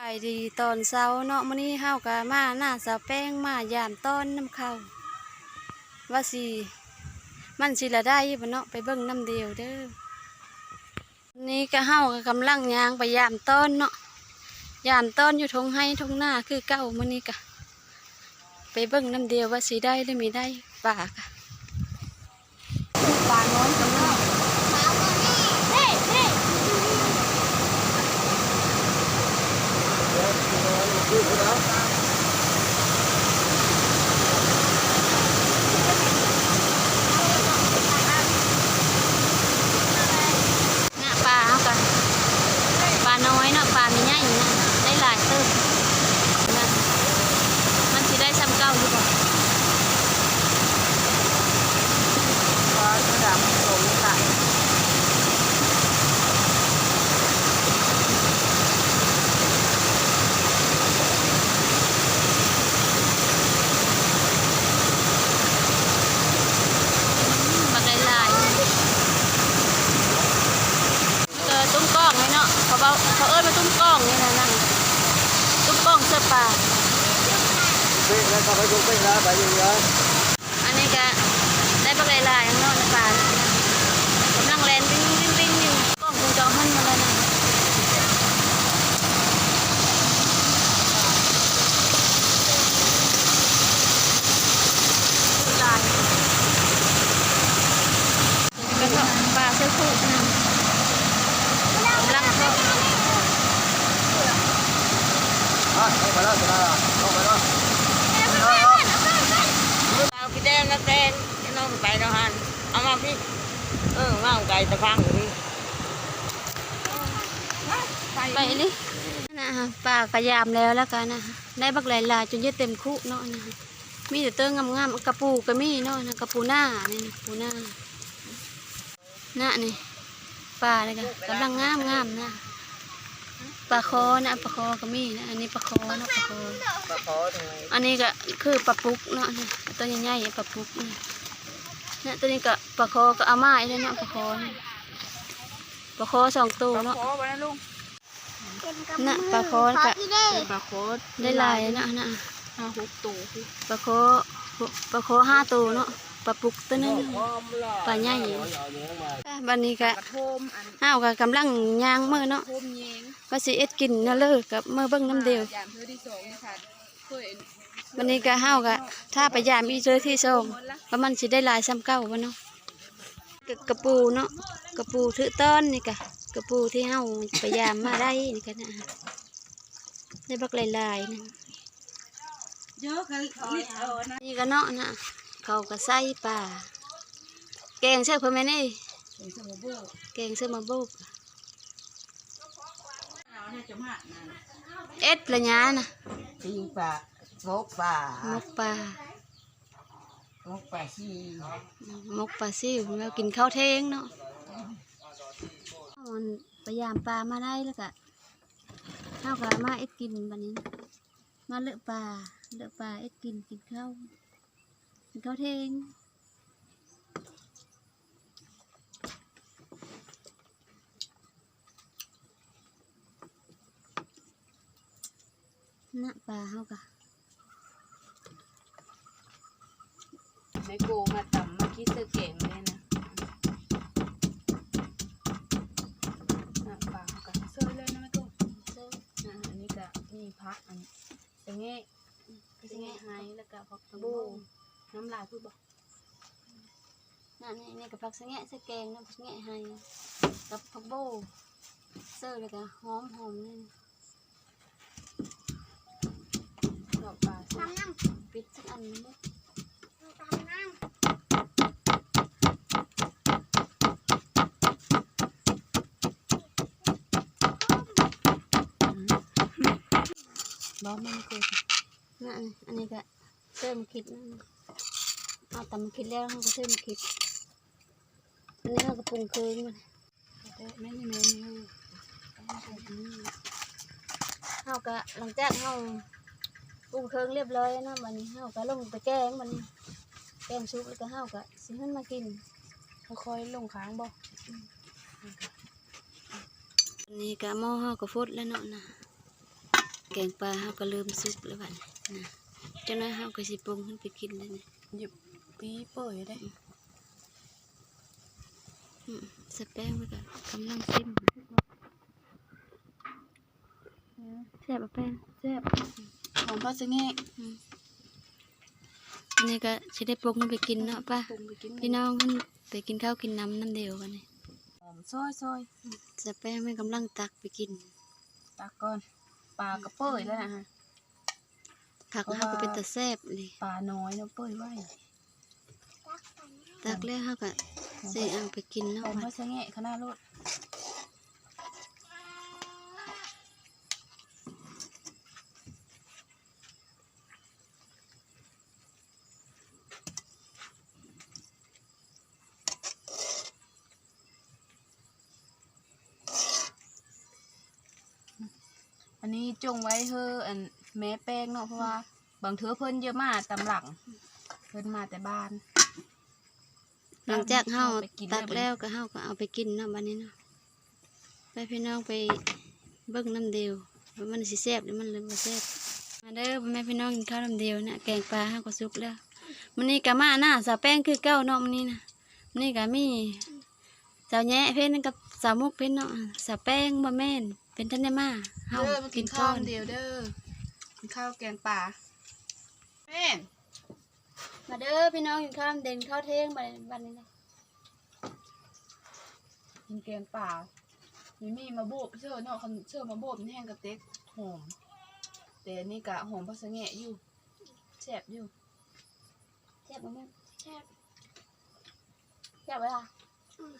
ສະບາຍດີຕອນເຊົ້າເນາະ, ມື້ນີ້ເຮົາກໍມາໜ້າສາວແປ້ງ ມາຢາມຕ້ອນນຳເຂົາ ວ່າຊິ ມັນຊິລະໄດ້ບໍ່ເນາະ, ໄປເບິ່ງນຳດຽວເດີ. ນີ້ກະເຮົາກໍກຳລັງຍ່າງໄປຢາມຕ້ອນເນາະ, ຢາມຕ້ອນຢູ່ທົ່ງໄຮ່ທົ່ງນາຄືເກົ່າ. ມື້ນີ້ກະໄປເບິ່ງນຳດຽວວ່າຊິໄດ້ຫຼືບໍ່ໄດ້ປາກະ. ປານ້ອຍກະມີ. ນະ ປາເຮົາກະ ປານ້ອຍເນາະ, ປາມີໃຫຍ່ນະ ໄດ້ຫຼາຍເຕີບນະ. ມັນຊິໄດ້ສ່ຳເກົ່າຢູ່ບໍ່? ປາກະດຳຕົງນີ້ລະ. ບັກຫຼາຍໆ ເອີ ຕຸ້ມກ້ອງນີ້ເນາະ, ເຂົາເວົ້າ ເຂົາເອີ້ນວ່າຕຸ້ມກ້ອງນີ້ນະ, ຕຸ້ມກ້ອງເສືອປ່າ. ເປັນແລ້ວ ເຂົ້າໄປ ເປັນແລ້ວ ໄປເລື້ອຍໆ. ອັນນີ້ກະໄດ້ບັກຫຼາຍໆ ເນາະ ໃນປ່ານີ້ນະ, ກຳລັງແລ່ນວິ່ງໆໆຢູ່. ກ້ອງຄົງຈອງຫັ້ນມາແລ້ວນະ. ປາເສືອຜູ້ນະ ກຳລັງເທາະ. ເອົາຂີ້ແຕນມາແຕນ ນ້ອງໄປເນາະຫັ້ນ ເອົາມາພີ້. ເອີ ມາໄກຕະພັງນີ້ ໄປນີ້ນະ. ປາກະຢາມແລ້ວ ແລ້ວກະນະ ໄດ້ບັກຫຼາຍໆ ຈົນຈະເຕັມຄຸເນາະນະ. ມີແຕ່ເຕີງງາມໆ ກະປູກະມີເນາະນະ, ກະປູນານີ້ນະ ປູນາ. ນະນີ້ ປານີ້ກະກຳລັງງາມໆ ນະ, ປາຄໍນະ ປາຄໍກະມີນະ. ອັນນີ້ປາຄໍເນາະ ປາຄໍ ປາຄໍ. ອັນນີ້ກະຄືປາປຸກເນາະ ໂຕໃຫຍ່ໆ ປາປຸກນະ. ນະ ໂຕນີ້ກະປາຄໍກະເອົາມາອີກແລ້ວເນາະ ປາຄໍນະ, ປາຄໍສອງໂຕເນາະ. ນະ ປາຄໍກະ ເອີ ປາຄໍໄດ້ຫຼາຍນະ ນະ ຫ້າຫົກໂຕ. ປາຄໍ ປາຄໍຫ້າໂຕເນາະ, ປາປຸກໂຕໜຶ່ງ ປາໃຫຍ່. ບັດນີ້ກະເຮົາກະກຳລັງຍ່າງເມືອເນາະ, ວ່າຊິເຮັດກິນນະເລີ ກະເມືອເບິ່ງນຳດຽວ. ບັດນີ້ກະເຮົາກະຖ້າໄປຢາມອີກເທື່ອທີສອງ ວ່າມັນຊິໄດ້ຫຼາຍສ່ຳເກົ່າບໍ່ເນາະ. ກະ ກະປູເນາະ, ກະປູຖືກຕ້ອນນີ້ກະ ກະປູທີ່ເຮົາໄປຢາມມາໄດ້ນີ້ກະນະ, ໄດ້ບັກຫຼາຍໆ ນະ. ນີ້ກະເນາະນະ ເຂົາກະໃສ່ປາ ແກງເສີບເພິ່ນແມ່ນເອີຍ, ແກງເສີບໝາກໂບກ. ເອັດລະຍານະ ປີ້ງປາ ໝົກປາ ໝົກປາ. ໝົກປາຊິວ ໝົກປາຊິວ ແລ້ວກິນເຂົ້າທ່ຽງເນາະ. ເຮົາໄປຢາມປ່າມາໄດ້ ແລ້ວກະເຮົາກະມາເຮັດກິນບັດນີ້, ມາເລີາະປ່າ ເລີາະປ່າເຮັດກິນ ກິນເຂົ້າ ກິນເຂົ້າທ່ຽງ. ນະ ປາເຮົາກະ ແມ່ໂກມາຕຳມາຄິດໃສ່ແກງແມ່ນະ. ນະ ປາເຮົາກະເຊີຍເລີຍນະແມ່ໂກ ເຊີຍ. ນະ ອັນນີ້ກະມີຜັກ ອັນ ສະແງະ ສະແງະໄຮ ແລ້ວກະຜັກບົງ ນ້ຳລາຍພຸ້ນບໍ່? ນະ ນີ້ ນີ້ກະຜັກສະແງະໃສ່ແກງນະ, ຜັກສະແງະໄຮກັບຜັກບົງ ເຊີຍ ແລ້ວກະຫອມ ຫອມນີ້. ດອກປາ ຕຳນຳ ປິດສັກອັນໜຶ່ງ. ຕຳນຳ ບອກມັນຄື ນະ ອັນນີ້ກະ ເສີມໝາກຂິດນະ, ເຮົາຕຳໝາກຂິດແລ້ວ ເຮົາກະເສີມໝາກຂິດ. ອັນນີ້ເຮົາກະປຸງເຄື່ອງມັນ ແມ່ນ ແມ່ນ ເຮົາກະ ຫຼັງຈາກເຮົາປຸງເຄື່ອງລຽບຮ້ອຍແລ້ວນະ, ບາດນີ້ເຮົາກະລົງໄປແກງ. ບາດນີ້ແກງສຸກແລ້ວກະ ເຮົາກະຊິຫັນມາກິນ. ຄ່ອຍໆລົງຂ້າງບໍ່? ອືມ ອັນນີ້ກະໝໍ້ເຮົາກະຟົດແລ້ວເນາະນະ. ກງປາເຮົາກໍເລີ່ມສຸກແລ້ວບັດນີ້ນະ ຈັກໜ້ອຍເຮົາກໍຊິປົງຂຶ້ນໄປກິນແລ້ວນີ້. ຢູ່ປີເປີຍເດ້. ອືມ ໃສ່ແປ້ງໄວ້ກ່ອນ ກຳລັງຊິມ. ແຊບບໍ່ແປ້ງ? ແຊບ ຫອມຜັກສະແງະ. ອືມ ອັນນີ້ກໍຊິໄດ້ປົງໄປກິນເນາະ ໄປ ປົງໄປກິນ ພີ່ນ້ອງໄປກິນເຂົ້າກິນນ້ຳນຳດຽວກັນນີ້. ຫອມຊອຍໆ ໃສ່ແປ້ງ ແມ່ນກຳລັງຕັກໄປກິນ. ຕັກກ່ອນ ປາກໍເປີຍແລ້ວນະ. ຜັກເຮົາກໍເປັນຕາແຊບນີ້ ປານ້ອຍເນາະ ເປີຍໄວ. ຕັກແລ້ວເຮົາກໍຊິເອົາໄປກິນເນາະ. ຫອມຜັກສະແງະຂະໜາດໂລດ. ອັນນີ້ຈົ່ງໄວ້ເຮີ ອັນ ແມ່ແປ້ງເນາະ ເພາະວ່າບາງເທື່ອເພິ່ນຈະມາຕາມຫຼັງ ເພິ່ນມາແຕ່ບ້ານ. ຫຼັງຈາກເຮົາຕັກແລ້ວກໍເຮົາກໍເອົາໄປກິນເນາະ ບັດນີ້ເນາະ. ໄປພີ່ນ້ອງໄປເບິ່ງນຳດຽວວ່າມັນຊິແຊບຫຼືມັນບໍ່ແຊບ. ມາເດີພໍ່ແມ່ພີ່ນ້ອງ ກິນເຂົ້ານຳດຽວນະ. ແກງປາເຮົາກໍສຸກແລ້ວ. ມື້ນີ້ກໍມາໜ້າສາວແປ້ງຄືເກົ່າເນາະ ມື້ນີ້ນະ. ມື້ນີ້ກໍມີສາວແຍະເພັນກັບສາວມຸກເພັນເນາະ. ສາວແປ້ງບໍ່ແມ່ນ ເພິ່ນທັນໄດ້ມາ. ເຮົາກິນເຂົ້ານຳດຽວເດີ ກິນເຂົ້າແກງປາ. ແມ່ນ ມາເດີພີ່ນ້ອງ ກິນເຂົ້າເດັນເຂົ້າເທງ ບັດນີ້ນະ. ກິນແກງປາ ມີໝາກໂບບເຊີເນາະ. ຄັນເຊີໝາກໂບບນີ້ແຮງກະເຕັກ ຫອມ. ແຕ່ອັນນີ້ກະຫອມຜັກສະແງະຢູ່. ແຊບຢູ່. ແຊບບໍ່ແມ່ນ? ແຊບ ແຊບເວລາ. ອືມ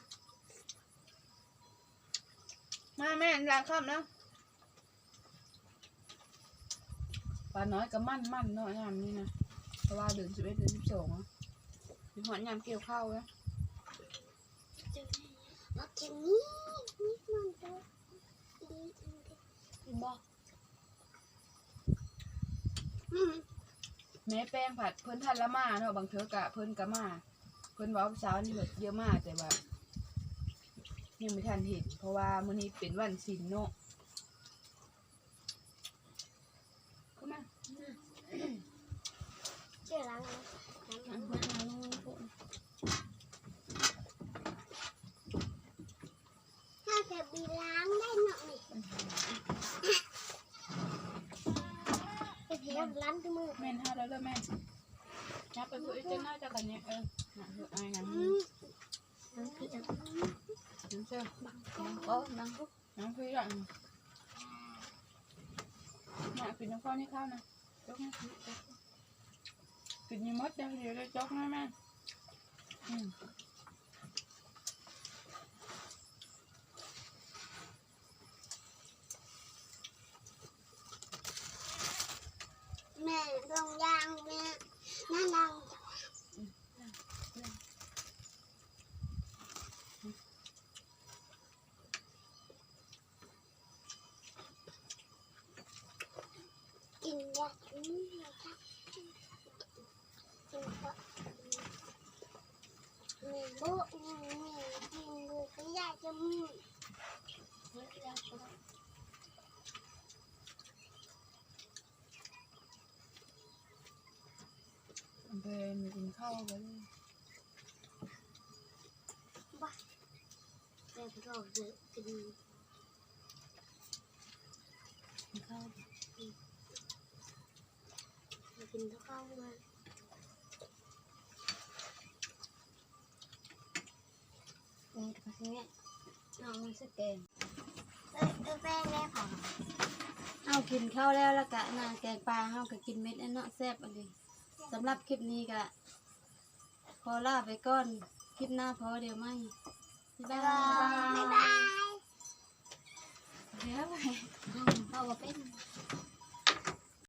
ມາແມ່ ຫຼາຍຄຳແລ້ວ. ປານ້ອຍກໍມັນໆເນາະ ຍາມນີ້ນະ ເພາະວ່າເດືອນສິບເອັດ ເດືອນສິບສອງ ເນາະ ຊິຮອດຍາມກ່ຽວເຂົ້າແລ້ວ. ກິນບໍ່? ແມ່ແປ້ງພັດເພິ່ນທັນລະມາເນາະ ບາງເທື່ອກະເພິ່ນກະມາ. ເພິ່ນເວົ້າເຊົ້ານີ້ເພິ່ນເດີມາ ແຕ່ວ່າຍັງບໍ່ທັນເຫັນ ເພາະວ່າມື້ນີ້ເປັນວັນສິນເນາະ. ເຂົ້າມາ ເຈົ້າລ້າງ ເຮົາຈະບີລ້າງໄດ້ເນາະນີ້ ເຮັດໃຫ້ລ້າງທຸກມື້. ແມ່ນ ເຮົາໄດ້ແລ້ວແມ່. ຈັບໄປພຸ້ນອີກຈັກໜ້ອຍ ເຈົ້າກໍແຍະ ເອີ ນັ້ນ ເຮັດອາຍນັ້ນ ອືມ ນັ້ນຄື ນັ້ນເຊີ ນັ່ງກໍນັ່ງ ນັ່ງຄືກັນ ມາກິນນຳພໍ່ນີ້ເຂົ້ານະ. ຈົກໃຫ້ກິນ ກິນໃຫ້ໝົດ ດຽວຊິໄດ້ຈົກໃຫ້ແມ່. ອືມ ແມ່ ລົງຢາງແມ່ ນັ້ນລະ. ກິນຢາກກິນ ກິນເພາະ ມີໂບະ ມີ ມີກິນເບີກະຢາຈະມີ ເພິ່ນກິນເຂົ້າບໍ່? ບໍ່ ແຕ່ເຂົາເດີກິນ ກິນເຂົ້າ ອືມ ກິນເຂົ້າມາ. ນີ້ກໍຊິແມ່ນ ນ້ອງມັນສະແກງ ເອີ ເອີ ແປ້ງແດ່ພໍ. ເຮົາກິນເຂົ້າແລ້ວ ແລ້ວກະໜ້າແກງປາເຮົາກະກິນເໝັດແລ້ວເນາະ ແຊບອີ່ຫຼີ. ສຳລັບຄລິບນີ້ກະຂໍລາໄປກ່ອນ ຄລິບໜ້າພໍ້ດຽວໃໝ່ ບາຍບາຍ ບາຍບາຍ. ດຽວ ເວົ້າບໍ່ເປັນ.